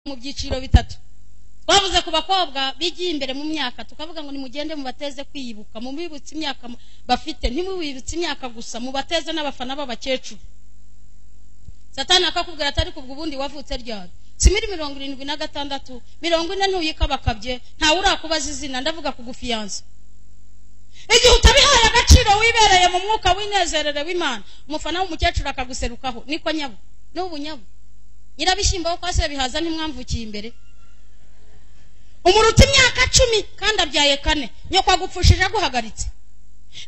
Mu byiciro bitatu twavuze ku bakobwa bigiye imbere mu myaka, tukavuga ngo nimugende mubateze kwiyibuka, mubibutse imyaka bafite, ntimubibutse imyaka gusa, mubateze n'abafana b'abakecuru. Satani akakubwira atari kubwo ubundi wavutse ryari, si muri 76, 40 ntuyikabakabye, ntawe urakubaza izina, ndavuga kugufiyanza. Igihe utabihaye agaciro wibereye mu mwuka w'inezerere w'Imana, umufana w'umukecuru akaguserukaho, niko nyabo n'ubu nyabo nyirabishyimbo wo kwa Sebihaza ntimwamvukiye imbere. Umuruta imyaka 10 kandi abyaye 4, nyoko agupfushije aguhagaritse.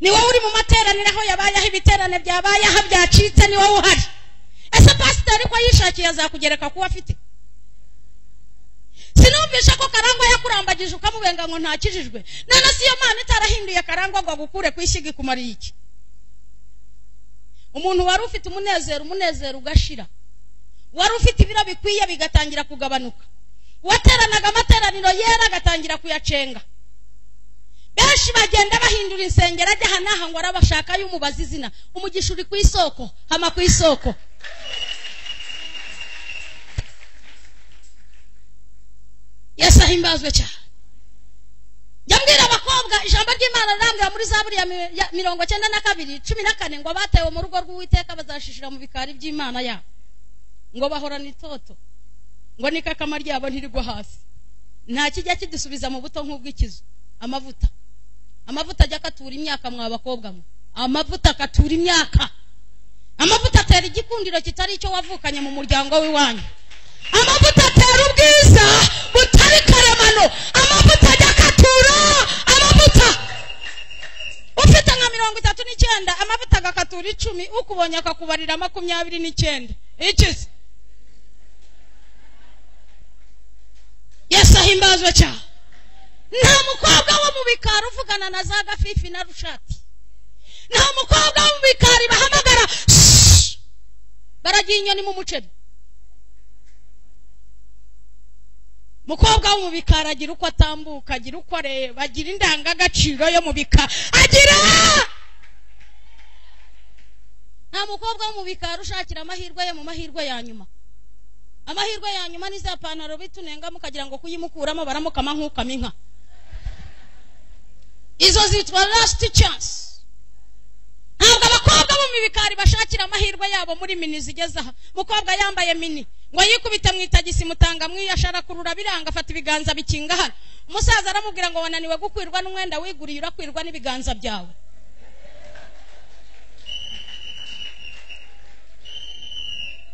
Ni wowe uri mu materaniro aho yabaye, aho ibiterane byabaye, aho byacitse, ni wowe uhari. Ese pasiteri ko yishakiye azakugereka kuba afite? Sinumvisha ko Karangwa yakurambagije ukamubenga ngo ntakijijwe. None si yo Mana itarahinduye Karangwa ngo agukure ku ishyiga ikumariye iki? Umuntu wari ufite umunezero, umunezero ugashira. Wari ufite ibiro bikwiye bigatangira kugabanuka. Wateranaga amateraniro yera agatangira kuyacenga. Benshi bagenda bahindura insengero ajya aha n'aha ngo arabashaka y'umubaza izina. Umugisha uri ku isoko, hama ku isoko. Yesu ahimbazwe cyane. Njya abakobwa ijambo ry'Imana rirambwira muri Zaburi ya 92:14 ngo abatewe mu rugo rw'Uwiteka bazashishira mu bikari by'Imana yabo, ngo bahorana itoto, ngo nikakama ryabo ntirigwa hasi. Nta kijya kidusubiza mu buto nk'ubw'ikizu. Amavuta, amavuta ajya akatura imyaka mwa bakobwa mwe, amavuta akatura imyaka. Amavuta atera igikundiro kitari icyo wavukanye mu muryango w'iwanyu. Amavuta atera ubwiza butari karemano. Amavuta ajya akatura. Amavuta ufite nka 39, amavuta agakatura 10, ukubonye akakubarira 29. Ikize Yesu ahimbazwe cyane. Nta mukobwa wo mu bikari uvugana na za gafifi na rushati. Nta mukobwa wo mu bikari bahamagara baragiye inyoni mu muceri. Mukobwa wo mu bikari agira uko atambuka, agira uko areba, agira indangagaciro yo mu bikari, agira. Nta mukobwa wo mu bikari ushakira amahirwe ye mu mahirwe ya nyuma. Amahirwe ya nyuma ni za pantaro bitunenga mukagira ngo kuyimukuramo baramukama nk'ukama inka. Izo zitwa last chance. Ntabwo abakobwa bo mu bikari bashakira amahirwe yabo muri mini zigeze aha. Mukobwa yambaye mini ngo yikubite mu itagisi mutanga mwiyashara kurura biranga, afata ibiganza bikinga hano. Umusaza aramubwira ngo wananiwe gukwirwa n'umwenda wiguriye, urakwirwa n'ibiganza byawe.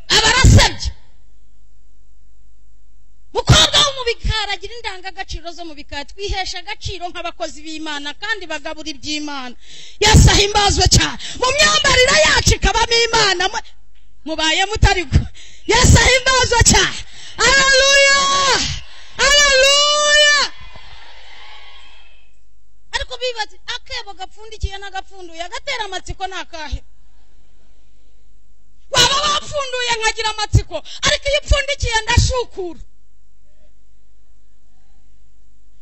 Abarasabye. Mukobwa wo mu bikari agira indangagaciro zo mu bikari, twihesha agaciro nk'abakozi b'Imana kandi bagabura iby'Imana. Yesu ahimbazwe cyane. Mu myambarire yacu ikabamo Imana, mubaye mutari. Yesu ahimbazwe cyane. Haleluya, haleluya. Ariko bibaza akebo gapfundikiye n'agapfunduye agatera amatsiko nakahe? Waba wapfunduye nkagira amatsiko, ariko iyo upfundikiye ndashukura,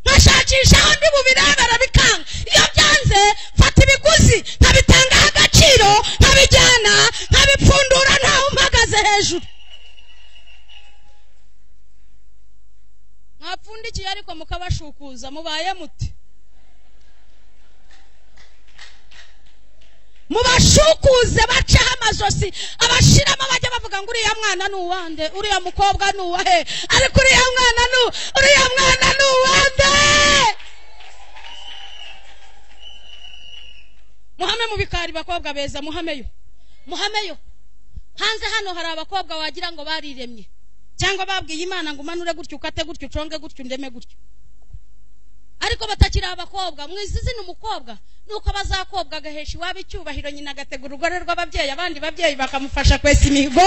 nkashakisha aho ndi bubirebera bikanga. Iyo byanze mfata ibiguzi nkabitangaho agaciro, nkabijyana nkabipfundura ntawe umpagaze hejuru. Mwapfundikiye ariko mukabashukuza, mubaye muti? Mubashukuze baceho amajosi, abashiramo bajya bavuga ngo uriya mwana ni uwande, uriya mukobwa ni uwahe, ariko uriya mwana ni uriya mwana ni uwande. Muhame mu bikari bakobwa beza, muhameyo, muhameyo. Hanze hano hari abakobwa wagira ngo bariremye, cyangwa babwiye Imana ngo umanure gutyo, ukate gutyo, uconge gutyo, ndeme gutyo, ariko batakiri abakobwa. Mwizizi ni umukobwa nuko bazakobwa agahesha iwabo icyubahiro, nyina agategura urugore rw'ababyeyi, abandi babyeyi bakamufasha kwesa imihigo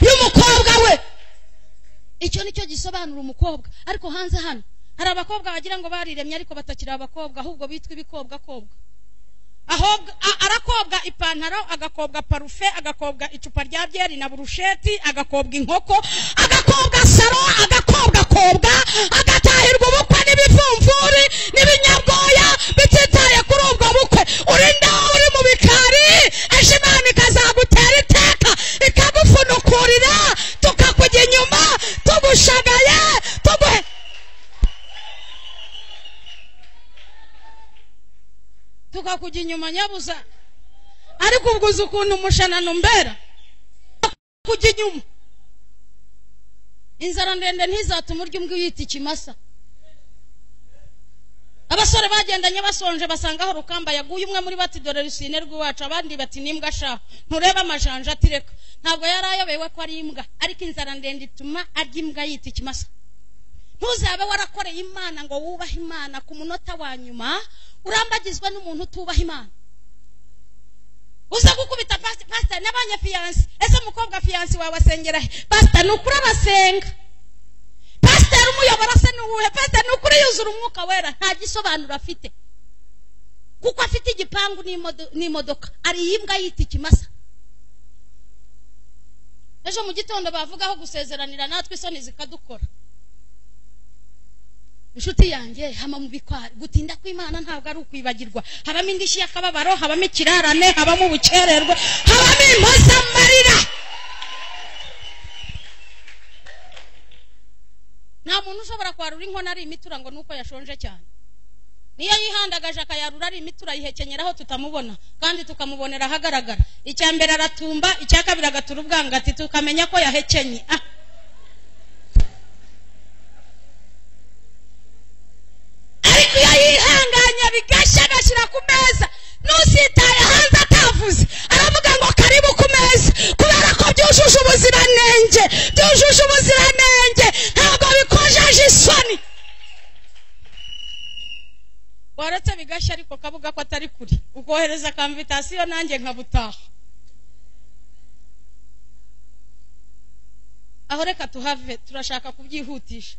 y'umukobwa we. Icyo nicyo gisobanura umukobwa. Ariko hanze hano hari abakobwa bagira ngo bariremye, ariko batakiri abakobwa, ahubwo bitwa ibikobwa kobwa. Ahobwa arakobwa ipantaro, agakobwa parufe, agakobwa icupa rya byeri na burusheti, agakobwa inkoko, agakobwa saro, agakobwa kobwa, agatahirwa ubukwe n'ibivumvuri n'ibinyabwoya bititaye kuri ubwo bukwe. Urinda uri mu bikari, ejo Imana ikazagutera iteka ikagufunukurira, tukakujya inyuma tugushagaye. Muduhe. Tukakujya inyuma nyabuza. Ariko ubwo uzi ukuntu umushanana umbera. Kujya inyuma. Inzara ndende ntizatuma urya imbwa uyita ikimasa. Abasore bagendanye basonje basanga aho Rukamba yaguye, umwe muri bati dore rusine rw'iwacu, abandi bati nimbwa sha ntureba amajanja atireka. Ntabwo yarayobewe ko ari imbwa, ariko inzara ndende ituma arya imbwa yita ikimasa. Ntuzabe warakoreye Imana ngo wubahe Imana ku munota wa nyuma urambagizwe n'umuntu utubaha Imana. Uza gukubita pastor n'abanya fiancé. Ese mukobwa fiancé wawe asengera he? Pastor nukuri abasenga. Pastor umuyobora se nuwuhe? Pastor nukuri yuzura umwuka wera, nta gisobanuro afite. Kuko afite igipangu n'imodoka, ari imbwa yita ikimasa. Ejo mu gitondo bavugaho gusezeranira natwe isoni zikadukora. Inshuti yanjye hama mu bikwari, gutinda kw'Imana ntabwo ari ukwibagirwa. Habamo indishyi y'akababaro, habamo ikirarane, habamo ubukererwe, habamo impozamarira. Nta muntu ushobora kwarura inkono ari imitura ngo nuko yashonje cyane. Niyo yihandagaje akayarura ari imitura yihekenyeraho tutamubona, kandi tukamubonera ahagaragara. Icya mbere aratumba, icya kabiri agatura ubwangati, tukamenya ko yahekenye. Ariko iyo yihanganye bigashya agashyira ku meza, nusitaye hanze atavuze, aravuga ngo karibu ku meza, kubera ko byujuje ubuziranenge, byujuje ubuziranenge, ntabwo bikojeje isoni. Waretse bigashya ariko kabuga ko atari kuri, ukohereza kamvitasiyo nanjye nkabutaha. Aho reka tuhave, turashaka kubyihutisha.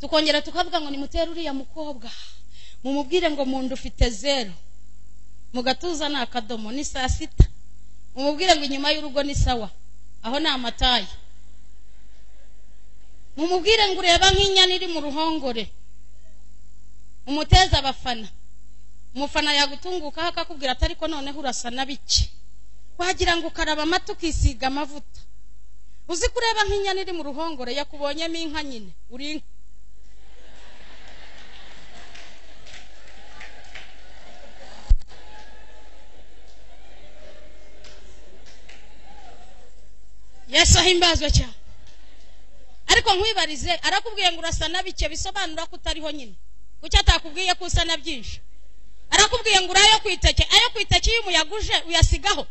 Tukongera tukavuga ngo nimutere uriya mukobwa, mumubwire ngo mundu ufite 0, mu gatuza ni akadomo, ni saa 6. Mumubwire ngo inyuma y'urugo ni sawa, aho ni amatayi. Mumubwire ngo ureba nk'inyana iri mu ruhongore, umuteze abafana. Umufana yagutungukaho akakubwira ati ariko noneho urasa na bike, wagira ngo ukaraba amata ukisiga amavuta. Uzi kureba nk'inyana iri mu ruhongore, yakubonyemo inka nyine, uri inka. Yesu ahimbazwe cyane. Ariko nkwibarize, arakubwiye ngo urasa na bike, bisobanura ko utariho nyine. Kuki atakubwiye ko usa na byinshi? Arakubwiye ngo urayo kwiteke, ayo kwiteke iyo umuyaguje uyasigaho.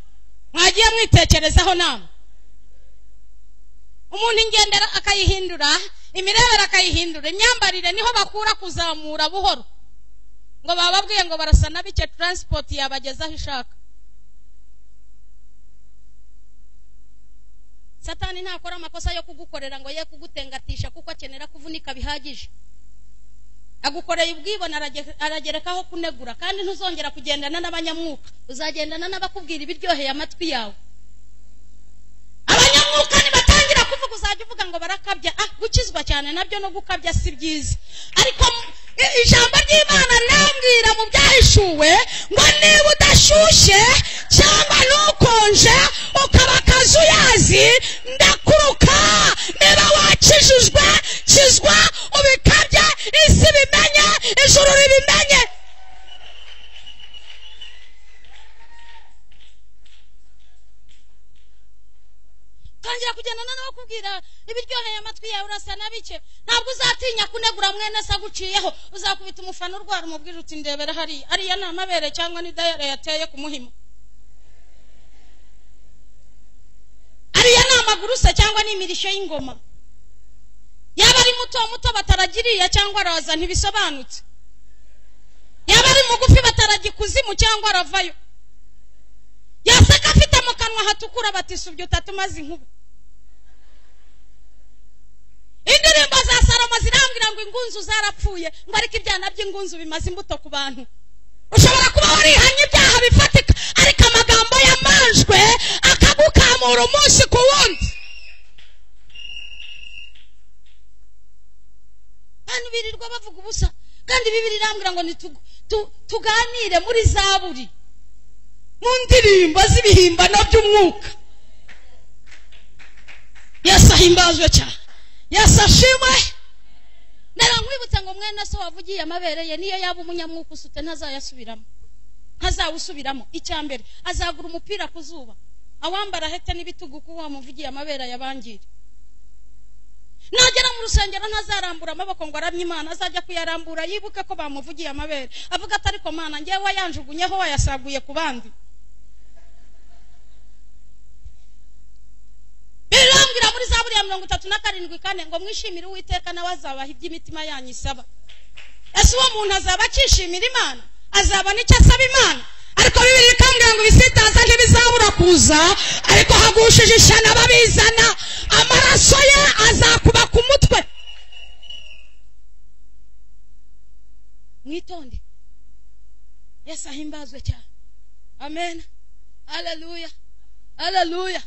Mwagiye mwitekerezaho namwe. Umuntu ingendera akayihindura, imirebere akayihindura, imyambarire niho bakura kuzamura buhoro. Ngo bababwiye ngo barasa na bike, transport yabagezaho ishaka. Satani ntakora amakosa yo kugukorera ngo ye kugutengatisha, kuko akenera kuvunika bihagije. Agukoreye ubwibone aragerekaho kunegura, kandi ntuzongera kugendana n'abanyamwuka, uzagendana n'abakubwira ibiryoheye amatwi yawe. Abanyamwuka nibatangira kuvuga uzajya uvuga ngo barakabya. Gukizwa cyane nabyo no gukabya si byiza. Ariko ijambo ry'Imana nambwira mu byahishuwe ngo niba udashyushye cyangwa ntukonje ukaba akazuyazi, ndakuruka. Niba wakijijwe kizwa, ubikabye, isi bimenye, ijuru ribimenye. Tangira kugendana no kubwira ibiryoheye amatwi yawe urasa na bike. Ntabwo uzatinya kunegura mwene se aguciyeho, uzakubita umufana urwara umubwira uti ndebera hari ariya ni amabere cyangwa ni dayare yateye ku muhima, ariya ni amaguru se cyangwa ni imirishyo y'ingoma. Yaba ari muto muto bataragiriya cyangwa araza ntibisobanutse, yaba ari mugufi bataragikuzimu cyangwa aravayo, yaseka afite mu kanwa hatukura bati subyo utatumaze inkuba. Indirimbo za Salomo zirambwira ngo ingunzu zarapfuye, ngo ariko ibyana by'ingunzu bimaze imbuto ku bantu. Ushobora kuba warihanye ibyaha bifatika, ariko amagambo yamanjwe akagukamura umunsi ku wundi. Abantu birirwa bavuga ubusa, kandi Bibiliya irambwira ngo tuganire muri zaburi, mu ndirimbo z'ibihimbano by'umwuka. Yesu ahimbazwe cyane. Yesu ashimwe. Nkwibutsa ngo mwene so wavugiye amabere ye niyo yaba umunyamwuka usute ntazayasubiramo, ntazawusubiramo. Icya mbere azagura umupira ku zuba awambara hete n'ibitugu kuko wamuvugiye amabere yabangira. Nagera mu rusengero ntazarambura amaboko ngo aramye Imana, azajya kuyarambura yibuke ko bamuvugiye amabere, avuga ati ariko Mana ngewe wayanjugunyeho wayasaguye ku bandi. Birambwira muri Zaburi ya 37:4 ngo mwishimire Uwiteka nawe azabaha iby'imitima yanyu isaba. Ese uwo muntu azaba akishimira Imana? Azabona icyo asaba Imana? Ariko Bibiliya ikambwira ngo ibisitaza ntibizabura kuza, ariko hagushije ishyano ababizana, amaraso ye azakuba ku mutwe. Mwitonde. Yesu ahimbazwe cyane. Amen. Haleluya. Haleluya.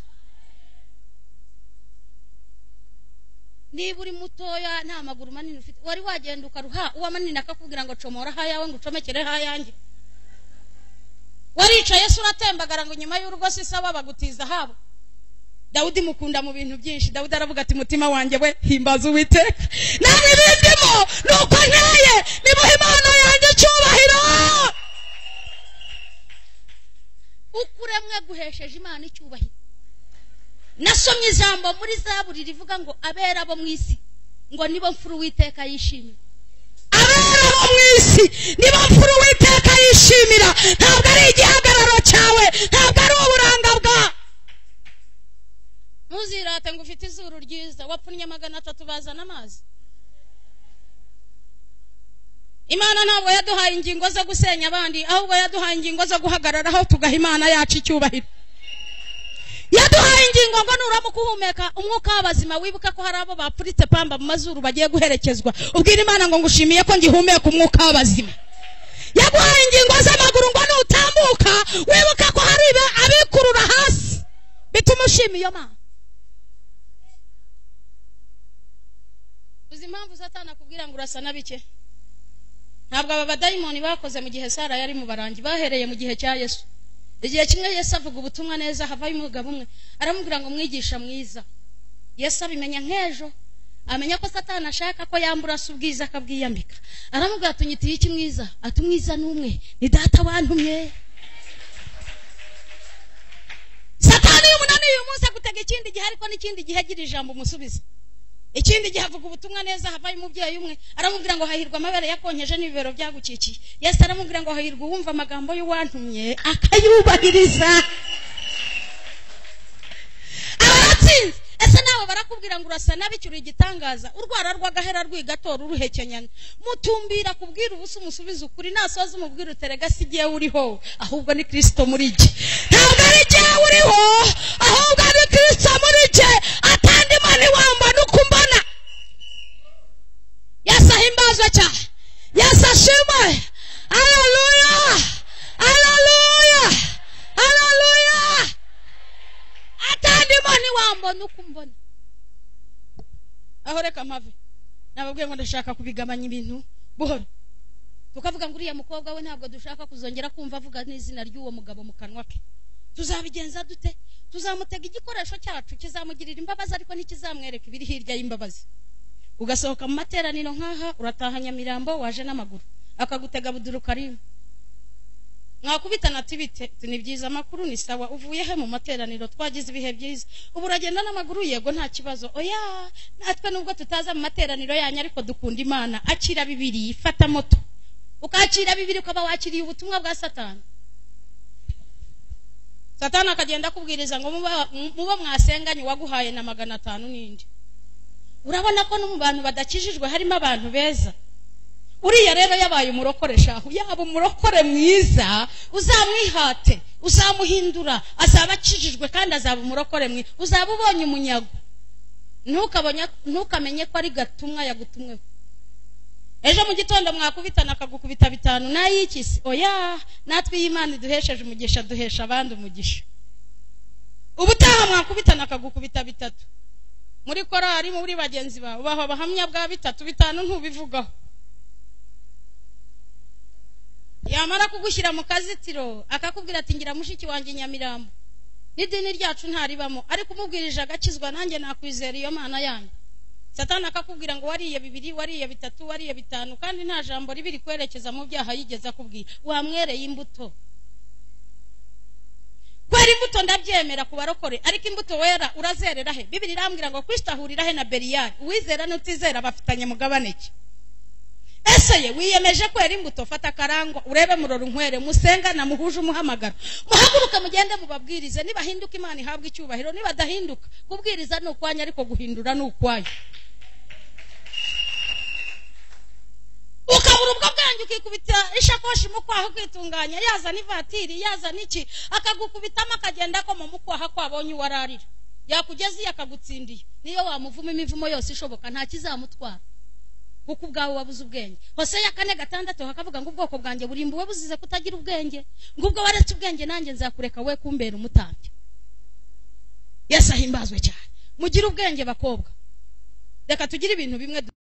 Niba uri mutoya nta maguru manini ufite, wari wagenda ukaruha uwa manini akakubwira ngo comora hayawe ngo ucomekere hayanjye. Waricaye se uratembagara ngo nyuma y'urugo se sawa bagutiza habo. Dawudi mukunda mu bintu byinshi. Dawudi aravuga ati mutima wanjye we himbaza Uwiteka, nawe ibindimo nuko nteye nimuhe Imana yanjye icyubahiro. Ukuremwe guhesheje Imana icyubahiro. Nasomye ijambo muri Zaburi rivuga ngo abera bo mu isi ngo nibo mfura Uwiteka yishimira. Abera bo mu isi nibo mfura Uwiteka yishimira. Ntabwo ari igihagararo cyawe, ntabwo ari uburanga bwa. Ntuzirate ngo ufite izuru ryiza, wapfunnye 300 bazana amazi. Imana ntabwo yaduhaye ingingo zo gusenya abandi, ahubwo yaduhaye ingingo zo guhagararaho tugaha Imana yacu icyubahiro. Yaduhaye ingingo ngo nuramuka uhumeka umwuka w'abazima wibuka ko hari abo bapuritse pamba mu mazuru bagiye guherekezwa, ubwira Imana ngo ngushimiye ko ngihumeka umwuka w'abazima. Yaguhaye ingingo z'amaguru ngo nutambuka wibuka ko hari abikurura hasi, bituma ushima iyo Mana. Uzi impamvu Satani akubwira ngo urasa na bike? Ntabwo aba badayimoni bakoze mu gihe Sara yari mu barangi, bahereye mu gihe cya Yesu. Igihe kimwe Yesu avuga ubutumwa neza, havayo umugabo umwe aramubwira ngo mwigisha mwiza. Yesu abimenya nk'ejo, amenya ko Satani ashaka ko yambura se ubwiza akabwiyambika. Aramubwira ati unyitiye iki mwiza? Ati umwiza n'umwe ni data wantumye. Satani umunani uyu munsi agutega ikindi gihe, ariko n'ikindi gihe agira ijambo umusubiza. Ikindi gihe avuga ubutumwa neza, havayo umubyeyi umwe aramubwira ngo hahirwa amabere yakonkeje n'ibibero byagukikiye. Yesu aramubwira ngo hahirwa uwumva amagambo y'uwantumye akayubahiriza. Abaratsinze. Ese nawe barakubwira ngo urasa nabi cyuri igitangaza, urwara rw'agahera rwigatora uruhekenyana. Mutumbira kubwira ubusa umusubiza ukuri, nasoza umubwira uterega si giye uriho, ahubwo ni Kristo muri jye. Ntabwo ari jye uriho, ahubwo ni Kristo muri jye. Atandi mani wambona uko umbona. Yesu ahimbazwe cyane. Yesu ashimwe. Haleluya. Haleluya. Haleluya. Atandi mani wambona uko umbona. Aho reka mpave. Nababwiye ngo ndashaka kubigabanya ibintu buhoro. Tukavuga ngo uriya mukobwa we ntabwo dushaka kuzongera kumva avuga n'izina ry'uwo mugabo mu kanwa ke. Tuzabigenza dute? Tuzamutega igikoresho cyacu kizamugirira imbabazi, ariko ntikizamwereka ibiri hirya y'imbabazi. Ugasohoka mu materaniro nkaha urataha Nyamirambo waje n'amaguru, akagutega Budurukarimu. Mwakubitana ati bite? Ni byiza, amakuru ni sawa, uvuye he mu materaniro? Twagize ibihe byiza. Ubu uragenda n'amaguru? Yego nta kibazo. Oya, natwe nubwo tutaza mu materaniro yanyu ariko dukunda Imana. Akira bibiri, fata moto. Ukakira bibiri ukaba wakiriye ubutumwa bwa Satani. Satani akagenda akubwiriza ngo muba mwasenganye waguhaye na 500 n'indi. Urabona ko no mu bantu badakijijwe harimo abantu beza. Uriya rero yabaye umurokore shahu, yaba umurokore mwiza, uzamwihate, uzamuhindura, azaba akijijwe kandi azaba umurokore mwiza. Uzaba ubonye umunyago. Ntukamenye ko ari gatumwa yagutumweho. Ejo mu gitondo mwakubitana akagukubita 5 nayikisi. Oya, natwe iyi Imana iduhesheje umugisha, duhesha abandi umugisha. Ubutaha mwakubitana akagukubita 3. Muri korari muri bagenzi bawe baho abahamya bwa 3 5 ntubivugaho. Yamara kugushyira mu kazitiro akakubwira ati ngira mushiki wanjye Nyamirambo, n'idini ryacu ntaribamo, ariko umubwirije agakizwa nanjye nakwizera iyo Mana yanyu. Satani akakubwira ngo wariye 2, wariye 3, wariye 5, kandi nta jambo ribiri kwerekeza mu byaha yigeze akubwira. Wamwereye imbuto. Kwera imbuto ndabyemera ku barokore, ariko imbuto wera urazerera he? Bibiri irambwira ngo Kristo ahurira he na Beliyali? Uwizera n'utizera bafitanye mugabane ki? Ese ye wiyemeje kwera imbuto? Fata karangwa urebe murora unkwere, musenga na muhuje umuhamagaro, muhaguruke mugende mubabwirize. Nibahinduka Imana ihabwa icyubahiro, nibadahinduka kubwiriza ni ukwanya, ariko guhindura ni ukwayo. Ukabura ubwo bwanjye ukikubita ishakoshi mu kwaha kwitunganya, yazana ivatiri, yazana iki, akagukubitamo akagenda ko mu mukwaha kwabonye uwararira, yakugeze iyo akagutsindiye. Niyo wamuvuma imivumo yose ishoboka nta kizamutwara, kuko ubwawe wabuze ubwenge. Hoseya 4:6 hakavuga ngo ubwoko bwanjye burimbuwe buzize kutagira ubwenge, ngo ubwo waretse ubwenge nanjye nzakureka we kumbera umutambyi. Yesu ahimbazwe cyane. Mugire ubwenge bakobwa. Reka tugire ibintu bimwe.